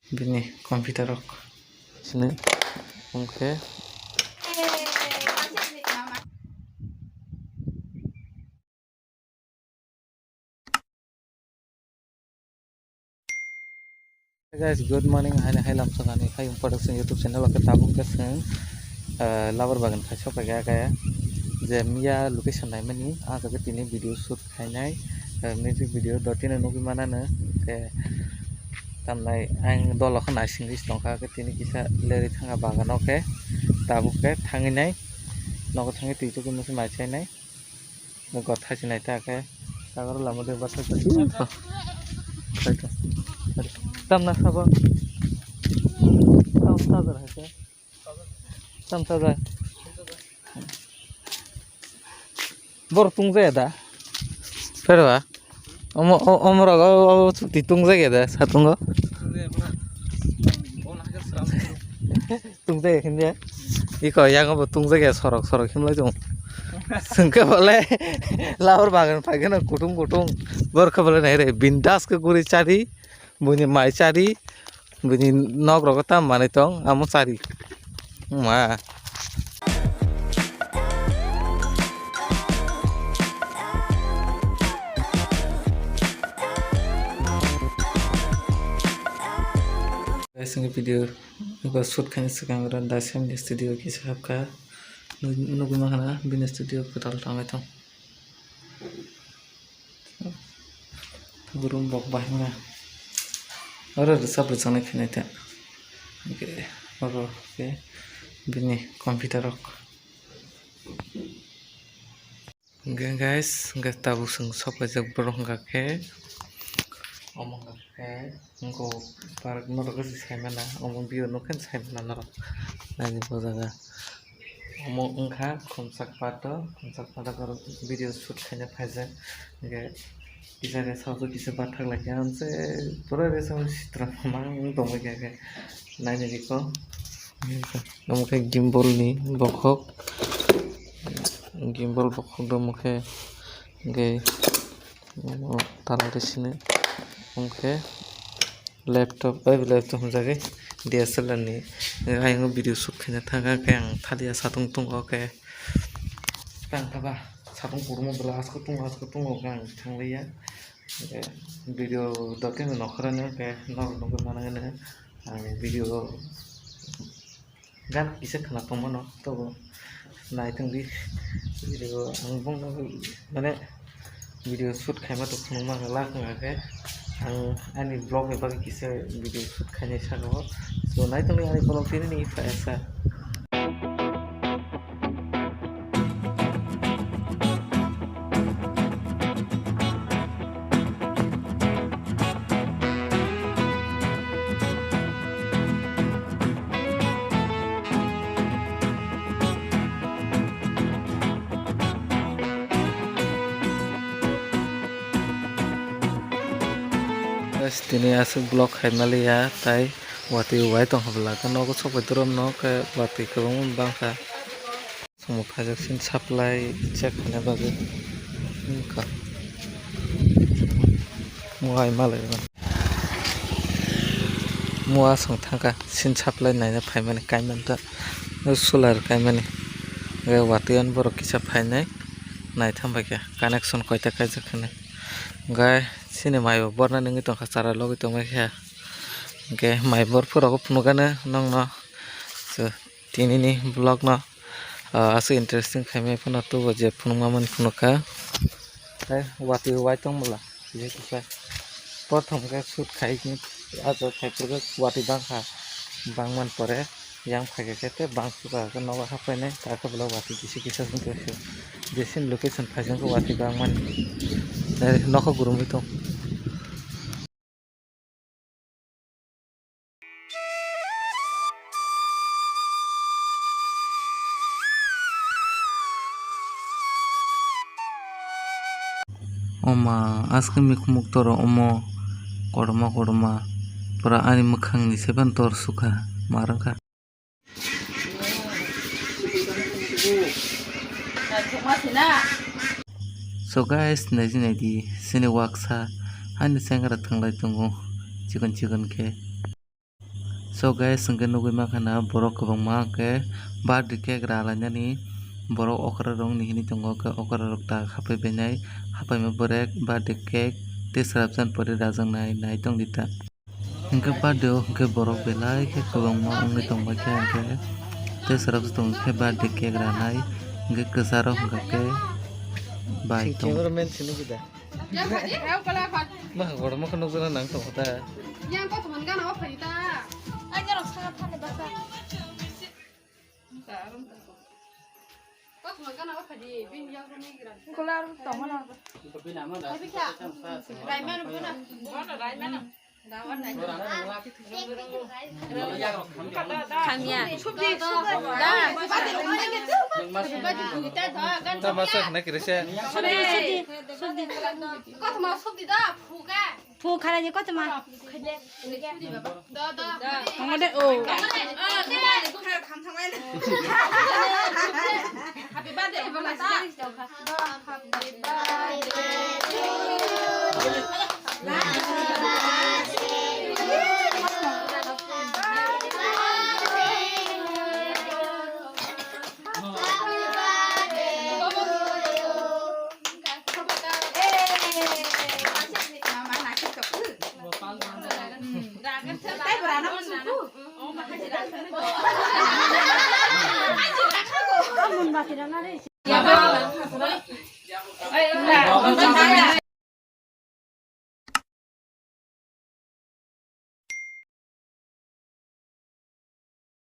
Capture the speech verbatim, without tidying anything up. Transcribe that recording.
Bini computer rok sini wngkhe. Guys, good morning. Haino hai lamsok ani Hayung Production YouTube channel o khe tabuk khe chwng, eh, labar bagan khai sok paikha khe je miya location naimani ah jaga tini video shoot khainai, eh, music video dotino nugwi manano khe tamnai ang dolo khe naisingwi tongkha khe tini kisa lerwi thangkha bagano khe tabuk khe thangwi nai nogo thangwi twi tugwi masa mai chainai. Mugo thachi nai ta khe sagoro lama de bathai ta. Tam na sabo. Tam ta jar hai ta. Tam ta jar. Bor tung jaya da. Pero ba. Omo, o-, omo rogo, o, o, chuti tung jaya da, satungo. Tungjaga khe ya. Iko yago bo tungjaga sorok sorok himlai tong. Sengke bole labor bagan paigano kutung kutung. Borok bole nai re bindas ke guri chari. Buini mai chari. Buini nok rogo tam manai tong amo chari. Ma. Guys, ini video. Eba shoot khaina swkang oro daisam ni studio kisa habkha. Nug-, nugwi mankha na bini studio kwtal tangwi tong. Room bok bahimya. Oro rwchap rwchapnai khainai ta. Hwnkhe oro khe bini computer rok. Hwnkhe guys, hwnkhe tabuk chwng sok paijak borok hwnkha khe, omo hwnkha khe, wngkha park norok se saimana, omo view nokhe saimana norok naidi bo jaga. Omo wngkha khumchak pato, khumchak pato borok video shoot khaina phaijak, hwnkhe kisa khe saujak kisa bathak laikha, amse pura resa sitra mang tongma khe nainani kok. Omo khe gimbal ni bokhok, gimbal bokhok do omo khe, hwnkhe tala ri sini, omo khe laptop, bai laptop hwnjagwi D S L R ni. Ayang video shoot khaina thangkha khe ang thaliya satung tongo khe tangkha ba satung kwbangma bwla asko tongo asko tongo khe ang thangliya. Video dotino nokharano khe norok nugwi mano hwnwi ang video gan kisa khwna tongmano tobo naitongdi video ang bongno mane video shoot khaima to khunuma la khwna khe ang ani vlog ni bagwi kisa video shoot khainai saka o so naitongdi ani vlog tini ni phaiyasa. Guys, tini aswk vlog khai maliya tai watwi wai tongkha bwla khe nogo sok bai doro no khe watwi kwbangma bangkha. Chwngbo phaijak sini supply check khaina bagwi wngkha. Muhai malai ba. Mua chwng thangkha sini supply naina phaimani kaimani ta solar kaimani. Hwnkhe watwi ani borok kisa phainai naitham bai khe connection koita kaijak hinwi. Hwnkhe sini mai bo borna nungwi tongkha chara logwi tongbai khe. Hwnkhe mai bor phuru phunukgano nongno. So, tinini vlog no, ah, aswk interesting khaimani phano tubo je phunukma mani phunukha. Tei watwi wai tong bwla je kisa. Prothom khe shoot khai ni ajo khai phuru watwi bangkha bangmani pore yang phaikha khe tei bang suka khe nogo haphainai ta khe bwla watwi kisa kisa wngkha khe. Jesini location phaijak khe watwi bangmani. Tei nokho gurumwi tong. Oma, askhe mikhumuk toro omo, kotorma kotorma, pura ani mwkhangni sepan tor sukha, ma rwngkha. So guys, naidi naidi, sini waksa, ani chengra thanglai tongo, chikon chikon khe. So guys, hwnkhe nugwi mankha na borok kwbangma hwnkhe birthday cake ralainani borok okra rok ni hinwi tongo, hwnkhe okra rok ta hapai bainai, hapaima borek birthday cake tei swrapjani pore rajaknai, nai tongdi ta. Hwnkhe birthday o hwnkhe borok belai khe kwbangma wngwi tongbaikha hwnkhe tei swrapsa tongkhe birthday cake ranai hwnkhe kwcharo hwnkhe bai tongo. Cameraman sini kita. Yang tadi? Yang pala apa? Mah, gorok mah kena guna nang tong kota. Yang kau teman kan apa kita? Aja rok sangat tane basa. Kau teman kan apa tadi? Bin yang kau ni gerak. Kau larang tong mana? Tapi kak, Raiman mana? Mana Raiman? Khamya. Tama sa khna kiri se. Subdi, subdi, subdi. Kothoma subdi da, phuka. Phu khara je kothoma. Tongode o. Happy birthday,